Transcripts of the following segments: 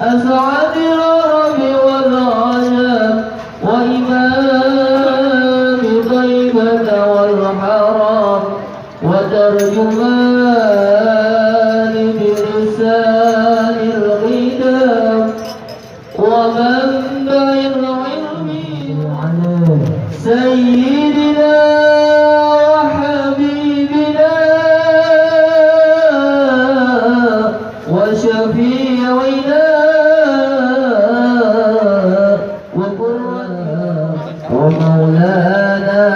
أسعد العرب والعجم وإمام طيبة والحرم وترجمان بلسان الغدام ومنبع العلم سيدنا وحبيبنا وشفيعنا ومولانا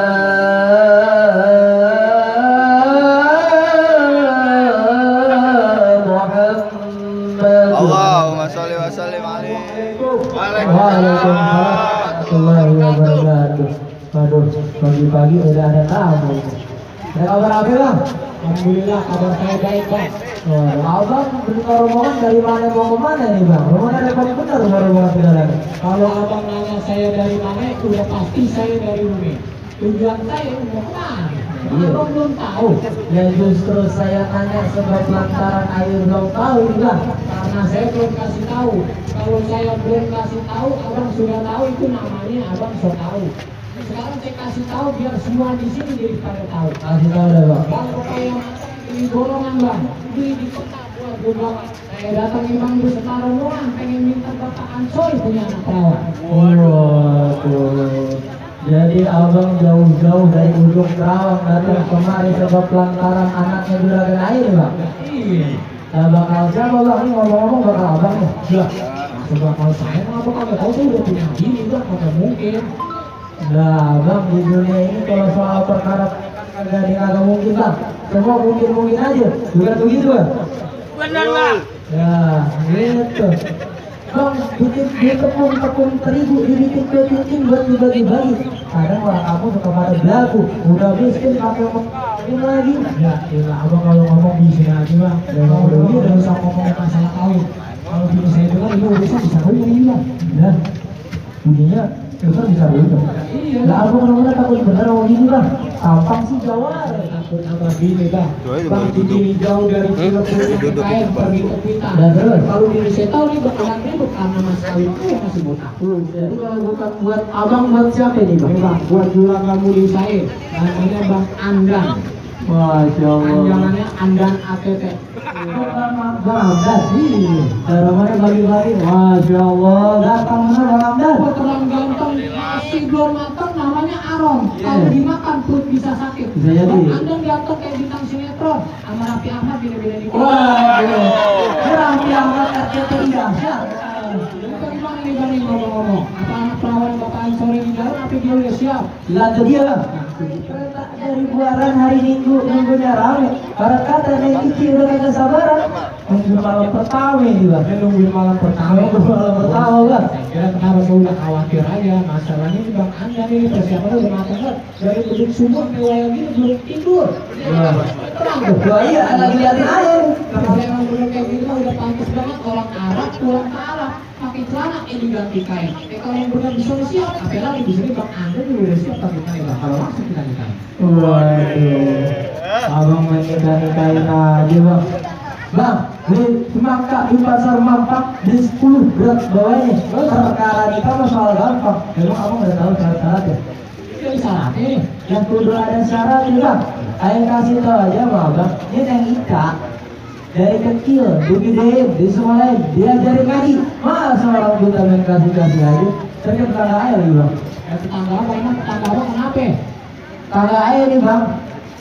محمد. اللهم صل وسلم عليه. Waalaikumsalam warahmatullahi wabarakatuh. Waduh, pagi-pagi udah ada tamu. Ada kabar apa bang? Alhamdulillah kabar saya baik bang. Abang berita rombongan dari mana mau ke mana nih bang? Rombongan ada paling benar rombongan saudara. Kalau abang nanya saya dari mana, itu udah pasti saya dari Umi. Tujuan saya mau ke mana? Abang belum tahu. Ya justru saya tanya sebab lantaran air belum tahu bang. Karena saya belum kasih tahu. Kalau saya belum kasih tahu, abang sudah tahu, itu namanya abang sudah tahu. Sekarang saya kasih tahu biar semua di sini jadi pada tahu. Kasih tahu deh bang. Bang pokoknya di golongan bang, di kota buat gubang. Saya datang bang beserta rombongan, pengen minta Bapak Ansor punya anak perawan. Waduh. Jadi abang jauh-jauh dari ujung Kerawang datang kemari sebab lantaran anaknya juragan air bang. Iya. Nah bakal siapa bang? Ini ngomong-ngomong bakal abang ya? Iya. Sebab kalau saya kenapa kagak tahu tuh udah punya gini bang, kagak mungkin. Nah bang, di dunia ini kalau soal perkara kagak mungkin bang. Semua mungkin aja, bukan begitu bang? Benar bang. Ya gitu. Bang, bikin tepung terigu dibikin peting buat dibagi-bagi. Kadang orang kamu suka pada belagu, udah miskin pakai ini lagi. Ya, iya abang kalau ngomong di sini aja bang. Kalau dulu udah usah ngomongin masalah kawin. Kalau bini saya dengar ini urusan bisa kawin ini bang. Ya, bininya urusan bisa kawin bang. Lah abang benar-benar takut bener mau ini bang. Tampang sih jawab. Takut apa bini bang? Bang bini jauh dari Cirebon kain pergi ke Pita. Dan terus kalau diri saya tahu nih bakalan ribut karena mas kawin itu masih botak. Jadi kalau bukan buat abang buat siapa nih bang? Bang buat juragan muli saya. Namanya Bang Andan. Masya Allah. Panjangannya Andan ATT. Bang Andan. Iya. Cara mana bagi-bagi? Masya Allah. Ganteng bener Bang Andan. Terang ganteng. Masih belum matang namanya Aron. Kalau dimakan perut bisa sakit. Bisa jadi. Bang Andan ganteng kayak bintang sinetron. Sama Raffi Ahmad beda-beda di. Wah. Raffi Ahmad RCTI dahsyat. Bagaimana ini bang ngomong-ngomong? Apa anak perawan Bapak sore di dalam? Apa dia udah siap? Lihat dia. Kereta dari Buaran hari Minggunya rame. Para kata naik kiki udah kagak sabaran. Nunggu malam pertama ini bang. Nunggu malam pertama bang. Kira kenapa saya udah khawatir aja. Masalahnya ini bang Anda ini persiapan udah matang kan. Dari gedung sumur ke wilayah gini belum tidur. Terang tuh. Wah iya lagi liatin air. Kalau emang belum kayak gitu udah pantas banget orang Arab pulang ke Arab. Pakai celana yang diganti kain. Kalau yang benar bisa siap, apalagi di sini bang Anda juga udah siap pakai kain bang. Kalau langsung kita nikahin. Waduh, abang main nikahin aja bang. Bang, di Semangka di pasar Mampang di 10 berat bawahnya. Perkara nikah masalah gampang. Memang abang udah tahu syarat-syaratnya. Ini syaratnya nih. Yang kudu ada syaratnya bang. Ayo kasih tahu aja bang. Ini yang nikah. Dari kecil, digedein, disekolahin, diajarin ngaji. Masa orang buta main kasih-kasih aja. Saya tetangga aja nih bang. Tetangga apa emang? Tetangga apa kenapa? Tetangga aja nih bang.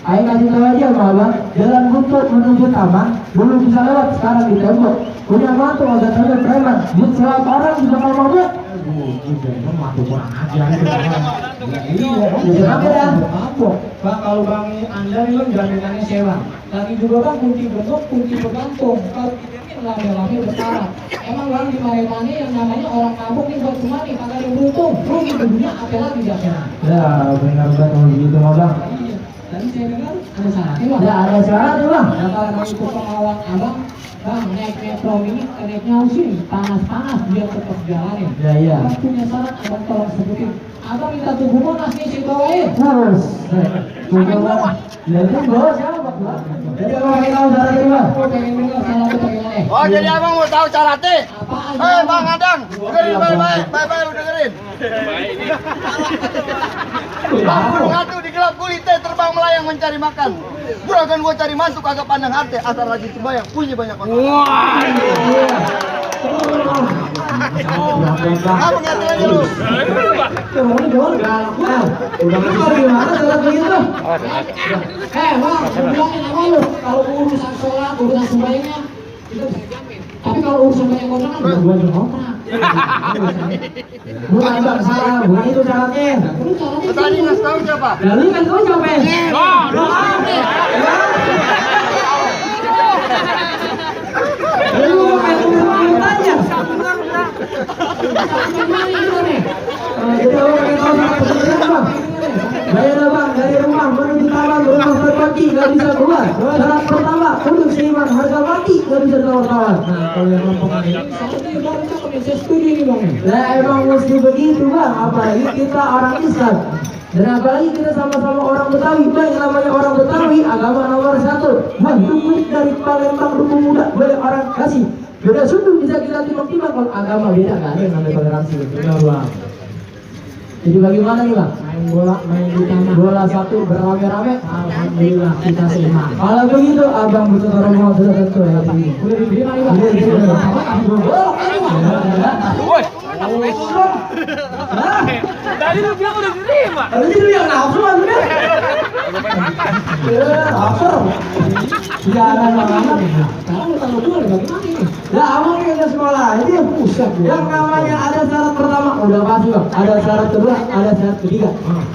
Ayo kasih tahu aja bang. Jalan buntut menuju taman, dulu bisa lewat, sekarang di tembok. Punya mantu agak terlalu preman. Buat selawat orang juga mau banget. Itu mantu kurang ajar itu bang. Iya, jadi apa dah? Bang kalau bang Anda ini jaminannya sewa. Lagi juga kan kunci bentuk, kunci bergantung. Kalau ini lama-lama berkarat. Emang bang di mana yang namanya orang kampung ini buat cuma nih kagak ada beruntung. Rugi dunia apalagi jaminan. Ya benar betul gitu mah bang. Iya. Tadi saya dengar ada syaratnya bang. Ya ada syaratnya bang. Ya kalau mau ikut pengawal abang, bang naik metro ini naiknya sih panas-panas biar tetap jalanin. Ya iya. Abang punya syarat abang tolong sebutin. Abang minta tunggu monas nih si bawain. Harus. Tunggu monas. Ya itu bawa siapa bang? Jadi abang pengen tahu cara terima? Oh, jadi abang mau tahu cara teh? Bang Adang, dengerin baik-baik, lu dengerin. Bang burung hantu di gelap kulit teh terbang melayang mencari makan. Juragan gua cari masuk agak pandang hati, asal rajin sembahyang, punya banyak orang. Apa ngataannya lu? Udah bisa gimana cara begitu? Bang, bilangin sama lu, kalau urusan sholat, urusan sembahyangnya, itu bisa jamin. Tapi kalau urusan banyak kontrakan, udah gua yang kontrak. Bukan bang salah, bukan itu syaratnya. Lu caranya Tadi ngasih tahu siapa? Lalu kan kau siapa? Lu mau tanya? Jadi orang pengen tahu cara pekerjaan bang. Bayar bang dari rumah menuju taman berumah berbagi nggak bisa keluar. Syarat pertama untuk seiman harga mati nggak bisa tawar-tawar. Nah kalau yang ngomong ini, Soalnya baru cakep nih, saya setuju nih bang. lah emang mesti begitu bang. Apalagi kita orang Islam. Dan apalagi kita sama-sama orang Betawi. Bang yang namanya orang Betawi agama nomor 1. Bang dukun dari Palembang dukun muda banyak orang kasih. Beda suku bisa kita timbang-timbang, kalau agama beda nggak ada yang namanya toleransi. Benar bang. Jadi bagaimana nih bang? Main bola, main di taman. Bola satu berame-rame. Alhamdulillah kita seiman. Kalau begitu abang betul orang mau sudah tentu ya. Udah dibeli kali bang. Iya, iya, iya. Woi, Tadi lu bilang udah diterima. Tadi lu yang nafsu kan bener? Nafsu. Jangan banget. Sekarang lu tahu gue bagaimana ini? Lah abang ini ke sekolah ini pusat. Yang namanya ada syarat pertama udah pasti bang. Ada syarat kedua, ada syarat ketiga.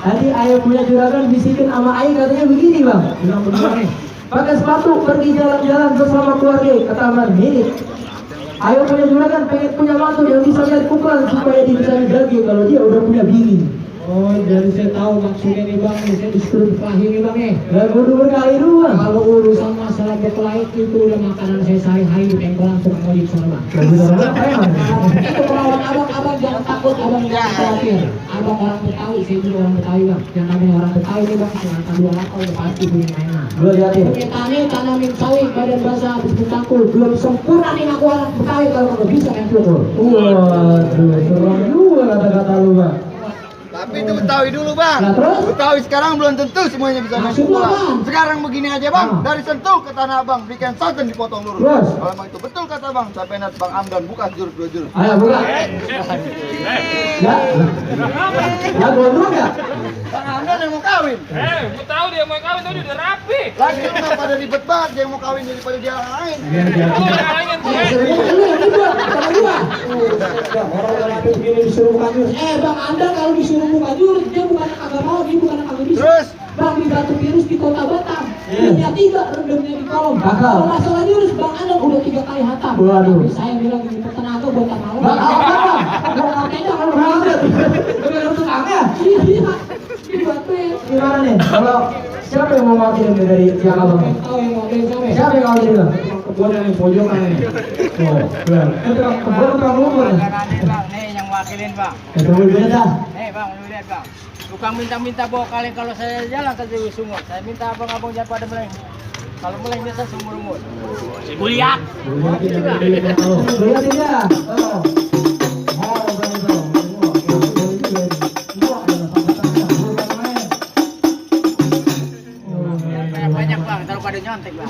Tadi ayah punya juragan bisikin sama ayah katanya begini bang. Bilang berdua nih. Pakai sepatu pergi jalan-jalan bersama keluarga ke taman mini. Ayo punya juragan pengen punya mantu yang bisa lihat ukuran supaya dia bisa menjaga kalau dia udah punya bini. Oh, jadi saya tahu maksudnya nih bang, saya disuruh berkelahi nih bang nih. Gak kudu berkali dua. Kalau urusan masalah berkelahi itu udah makanan saya sehari-hari di pengkolan tukang ojek sama. Gak bisa apa ya bang? Itu perawan abang jangan takut, abang jangan khawatir. Abang orang Betawi, saya juga orang Betawi bang. Yang namanya orang Betawi nih bang, selatan 2 lakau udah pasti punya mainan. Gue liatin. Punya tani, tanamin sawit, badan basah habis bertangkul. Belum sempurna nih ngaku orang Betawi kalau nggak bisa main pukul. Waduh, serem juga kata-kata lu bang. tapi itu Betawi dulu bang. Nah, terus? Betawi sekarang belum tentu semuanya bisa main Maksud lu bola. apaan? Sekarang begini aja bang, dari Sentul ke Tanah Abang, bikin santan dipotong lurus. Terus? Kalau emang itu betul kata bang, sampai nanti bang Amdan buka jurus 2 jurus. Ayo buka. Ya, ya gondrong ya. Bang Amdan yang mau kawin. Gue tahu dia mau kawin tadi udah rapi. Lagi lu pada ribet banget, dia yang mau kawin daripada dia orang lain. Lu kalengin gue. Lu yang ribet, bukan gua. Orang udah rapi begini disuruh buka jurus. Bang Anda kalau disuruh buka jurus, dia bukan kagak mau, dia bukan kagak bisa. Terus? Bang di Batu Virus di Kota Batam, punya 3, rendemnya di kolom. Kakak. Kalau masalah jurus, Bang Anda udah 3 kali hatam. Waduh. Tapi saya bilang ini petenaga buat malam. Bang, apa? Gua katanya kalau Bang, berangkat. lu tukangnya. Iya, di Batu. Gimana nih? Kalau siapa yang mau wakilin dari pihak abang? Tahu yang mau beli siapa? Siapa yang wakilin bang? Kebun yang pojokan ini. Oh, benar. Itu kebun tukang lumpur. Nih yang wakilin bang. Itu beda. Nih bang, lu lihat bang. Tukang minta-minta bawa kaleng kalau saya jalan ke Dewi Sumur. Saya minta abang-abang jangan pada meleng. Kalau meleng biasa sumur-umur. Si Buliak. Lihat tidak? Oh. Oh, betul. Banyak bang, taruh pada nyontek bang.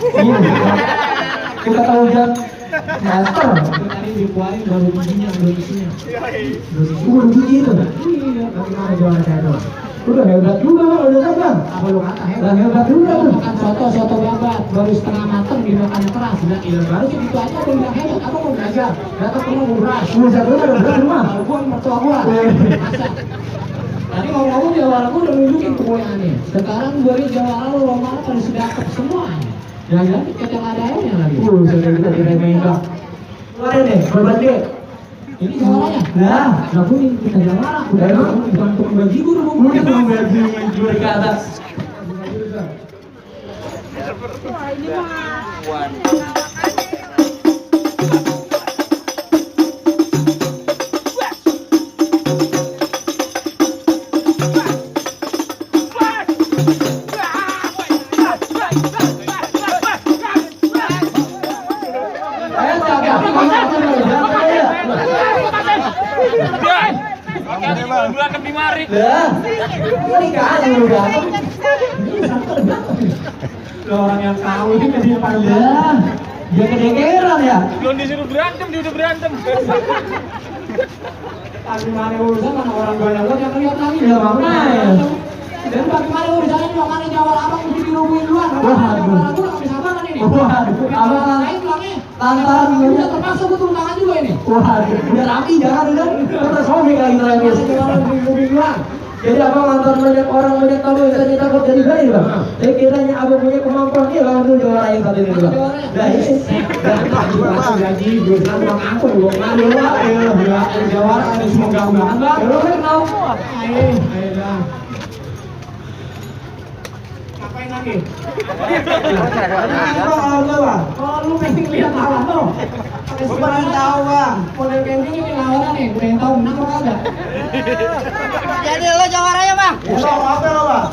Kita tahu hujan. Master. Tadi dikeluarin baru bijinya, belum isinya. Udah biji itu. Iya, Bagaimana jualan saya tuh? Udah hebat juga bang, udah kan bang? apa lu kata hebat? Udah hebat juga tuh. Makan soto babat baru setengah mateng dimakan keras. Udah iya baru segitu aja aku bilang hebat. Aku mau belajar. Datang ke rumah beras. Satu udah berat rumah. Kalau gua mertua gua. Masa? Tadi ngomong-ngomong jawara gua udah nunjukin kemuliaannya. Sekarang gua lihat jawara lu lomba pada sedakep semuanya. Jangan tiket yang ada aja lagi. Sudah kita diremehin bang. Keluarin deh, berat deh. Ini jawarannya. Nah, Nah, gua ini kita jawara. Udah Emang? gantung baju gua udah udah bang baju menjual ke atas. Kalau berantem di mari. Lah, ini kan lu berantem. Ini satu berantem. Lo orang yang tahu ini ke dia pada Lah, dia kedengeran ya. Belum disuruh berantem, dia udah berantem. bagaimana urusan mana orang banyak lo yang lihat lagi Ya, makanya. dan bagaimana urusannya juga mana jawab abang mesti dirubuhin duluan Waduh. aku nggak bisa makan ini Waduh, abang lain bilangnya Lantaran udah terpaksa gue turun tangan juga ini waduh, biar rapi jangan udah. Kita sobek lagi terakhir. orang dirubuhin duluan Jadi abang lantaran banyak orang banyak tamu yang tadi takut jadi baik bang. Saya kiranya abang punya kemampuan dia lawan dulu juara yang satu ini bang. Nah ini. Aku gaji jurusan uang aku belum ngadu lah ya jawara ada semua gambaran bang Kalau kan tahu. ayo dah ngapain lagi oh lu pengen lihat lawan tuh gue pengen tahu bang model camping ini lawannya nih gue pengen tahu menang apa kagak Jadi lo jawaranya bang? Ya bang, apa lo bang?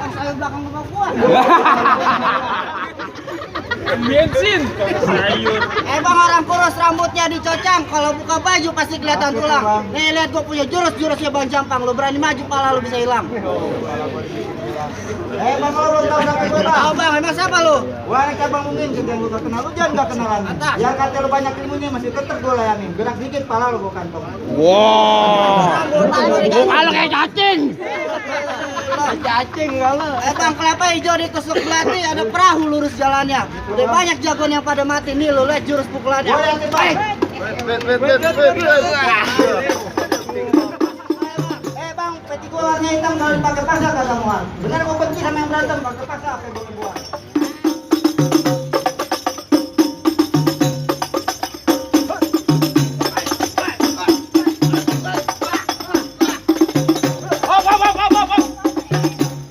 Saya belakang bapak gua. Bensin, sayur. Bang orang kurus rambutnya dicocang, kalau buka baju pasti kelihatan tulang. Nih lihat gua punya jurusnya Bang Jampang, lo berani maju pala lo bisa hilang. Bang lo belum tahu siapa gue bang? Tahu bang, emang siapa lo? Wah, ini abang mungkin yang lu gak kenal, lu jangan gak kenalan. Mantap. Yang kata lu banyak ilmunya masih tetep gue layanin. Gerak dikit, pala lu gue kantong. Kalau kayak cacing. Cacing kalau. Bang kelapa hijau ditusuk belati, ada perahu lurus jalannya. Udah banyak jagoan yang pada mati nih lo lihat jurus pukulannya. Gue yang tiba. Bang, peti gue warna hitam kalau dipakai paksa kata mual. Bener gue benci sama yang berantem, pakai paksa apa gue buat.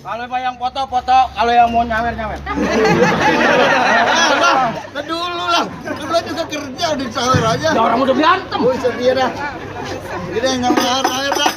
Kalau yang foto-foto, kalau yang mau nyawer-nyawer. Dulu lah, dulu juga kerja di sahur aja. Ya orang udah berantem. Oh, sedia dah. Gede nyawer dah.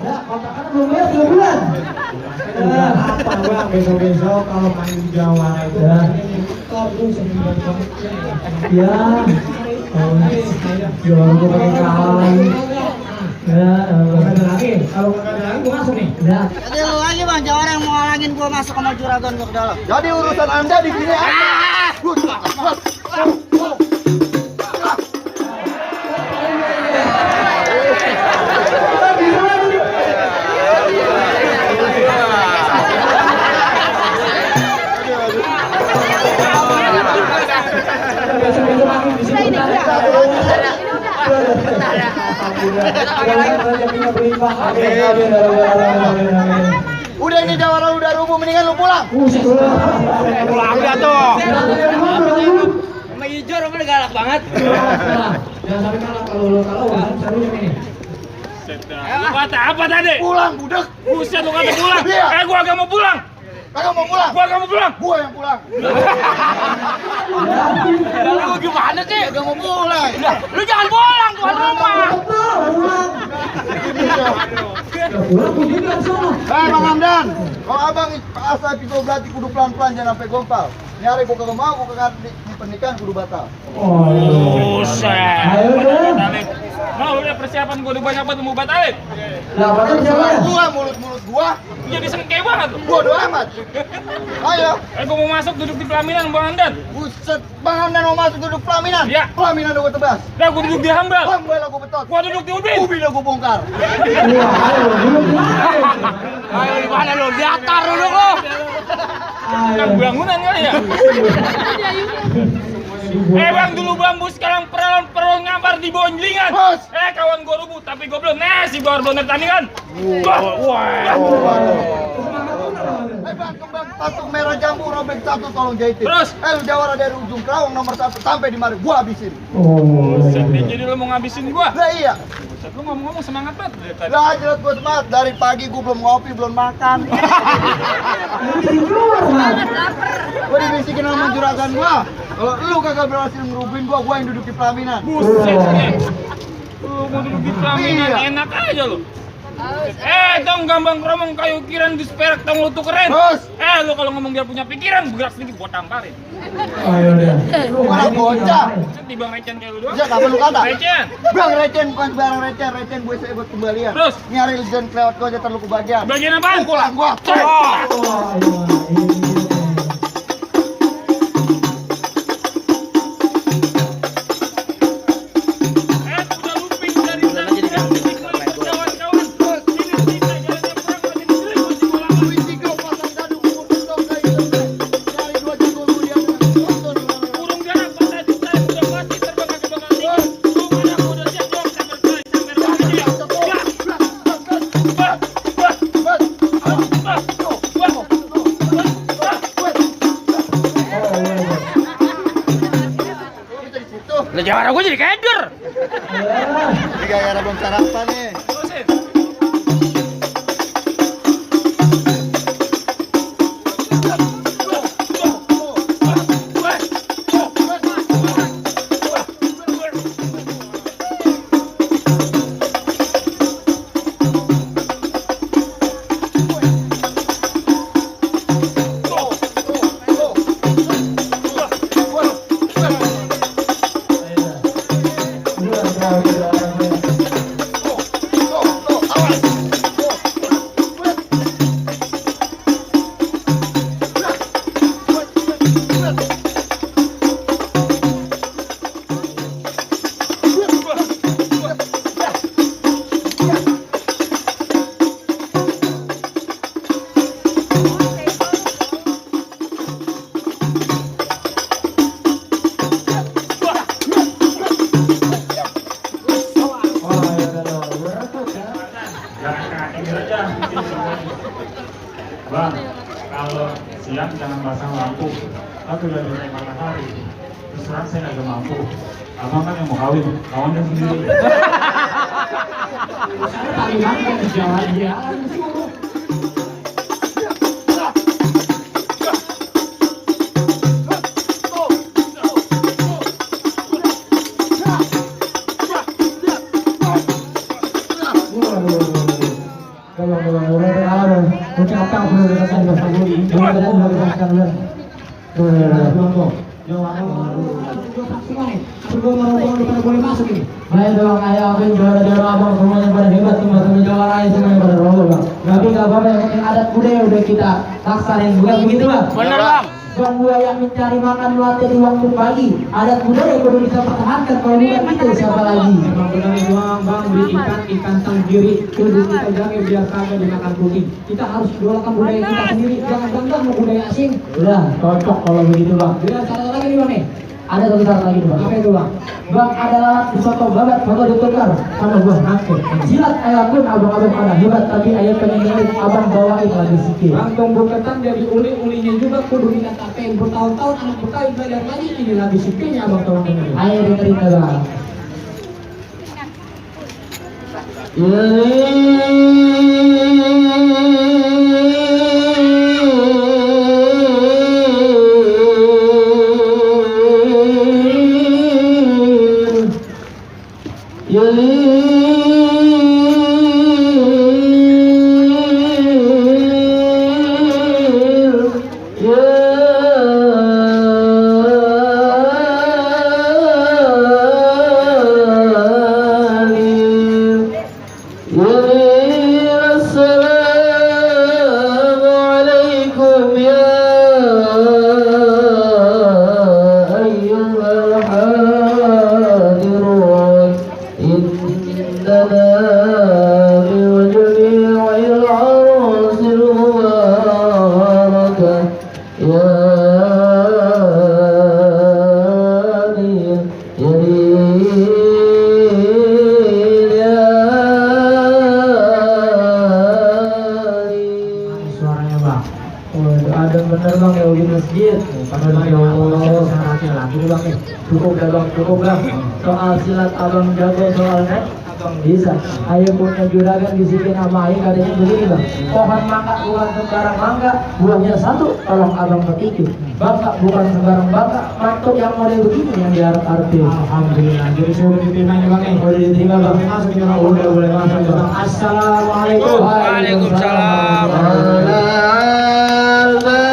Ya, kontrakan belum bayar 3 bulan. apa bang besok-besok kalau main di Jawara itu Ya. ini nyetor tuh sembilan Ya. Oh, jual gue pakai kawan. Ya, ada lagi kalau nggak ada lagi gue masuk nih ya. Jadi lu lagi bang, jawara yang mau ngalangin gua masuk sama juragan gua ke dalam. Jadi urusan Anda di sini besok-besok makin di sini Udah ini jawara udah rubuh, mendingan lu pulang. pulang udah tuh Sama hijau rumah galak banget. jangan sampai kalah kalau serunya ini Lu kata apa tadi? Pulang, budak. Buset lu kata pulang. Iya. Gua agak mau pulang. Kagak mau pulang. Gua agak mau pulang. Gua yang pulang. Lu gimana sih? Kagak mau pulang. Lu jangan pulang tuan rumah. pulang pun juga di sana Bang Hamdan, kalau abang asal pikul berarti kudu pelan-pelan jangan sampai gompal. Ini hari gua kagak mau, gua kagak di pernikahan kudu batal. Buset. Ayo deh. Mau udah persiapan gua udah banyak banget mau batalin. Lah, batal siapa ya? Gua mulut-mulut gua, Jadi sengke banget lu. bodo amat. Ayo, Gua mau masuk duduk di pelaminan Bang Andan. buset, Bang Hamdan mau masuk duduk pelaminan. Iya. Pelaminan udah gua tebas. Dah gua duduk di hambal. Bang, gua gua betot. Gua duduk di ubin. Ubi udah gua bongkar. Ayo gimana lu? Diatar dulu lu. Kan bangunan kali ya. Bang dulu bambu sekarang peron ngampar di bonjlingan. Bos. Kawan gua rubuh tapi gua belum. Nah si baru bener tandingan. Wah. Bang, kembang patung merah jambu robek 1 tolong jahitin. Terus? Lu jawara dari ujung Kerawang nomor 1 sampai di mari gua habisin. Buset, jadi lu mau ngabisin gua. Lah iya. Buset, lu ngomong-ngomong semangat banget dari tadi. Lah jelas gua semangat dari pagi gua belum ngopi, belum makan. Jadi keluar bang. Gua dibisikin sama juragan gua. Kalau lu kagak berhasil ngerubin gua yang duduk di pelaminan. Buset, lu mau duduk di pelaminan Iya. enak aja lu. Dong gambang kromong kayu kiran di seperak tong lu tuh keren. Terus? Lu kalau ngomong dia punya pikiran bergerak sedikit gua tamparin. Ayo deh. Gua bocah. Nanti bang recen kayak lu doang. Bisa kapan lu kata? Recen. Bang recen bukan sembarang recen gue saya buat kembalian. Terus? Nyari dan lewat gua aja terlalu kebagian. Bagian apaan? Pukulan gua. Oh. Oh, ini. Udah luping dari tadi kawan-kawan. Ini kita jalannya perang masih digeling masih bola. Tiga pasang gaduh umur betul kayak gitu. Nyari dua jago kemudian nonton Burung darah pada juta udah pasti terbang ke belakang tinggi. Lu mana udah siap dong sampai remaja. Lah jawara gua jadi keder. Ini gara-gara belum sarapan nih. Terusin. Bang, kalau siang jangan pasang lampu. Aku udah naik matahari. Terus terang saya nggak mampu. Abang kan yang mau kawin, kawannya sendiri. Saya tadi makan di jalan-jalan suruh. Ayo dong, ayo abang juara-juara abang semuanya pada hebat, teman-teman juara semuanya pada rombol bang. Tapi nggak apa-apa, yang penting adat budaya udah kita laksanin bukan begitu bang? Bener bang. Bang buaya mencari makan melatih di waktu pagi. Adat budaya kudu bisa pertahankan, kalau bukan itu siapa lagi? Emang benar doang bang, beli ikan sendiri kudu kita jaga biar kagak dimakan kucing. Kita harus idolakan budaya kita sendiri, jangan bangga mau budaya asing. Udah, cocok kalau begitu bang. Biar satu lagi nih bang nih. Ada satu syarat lagi bang. Apa itu bang? Bang ada lalat di soto babat, kalau ditukar sama gua nanti. Silat ayam pun abang-abang pada hebat, tapi ayam pengen ngelit, abang bawain lagi sikit. Bang tumbuh ketan dari uli-ulinya juga kudu kita tatain bertahun-tahun anak betawi belajar lagi ini lagi sipinya abang tolong dengerin. Ayo dengerin bang. Suaranya bang. Oh, ada bener bang ya di masjid. Padahal syaratnya lagi bang nih. Cukup dah bang, cukup bang. Soal silat abang jago soalnya. Bisa. Ayo punya juragan bisikin sama ayah katanya begini bang. Pohon mangga bukan sembarang mangga, buahnya satu. Tolong abang petik. Bangka bukan sembarang bangka, mantuk yang model begini yang diharap arti. Alhamdulillah. Jadi sudah diterima ya bang. Udah diterima bang. Masuk ya bang. Udah boleh masuk ya bang. Assalamualaikum. Waalaikumsalam. Alal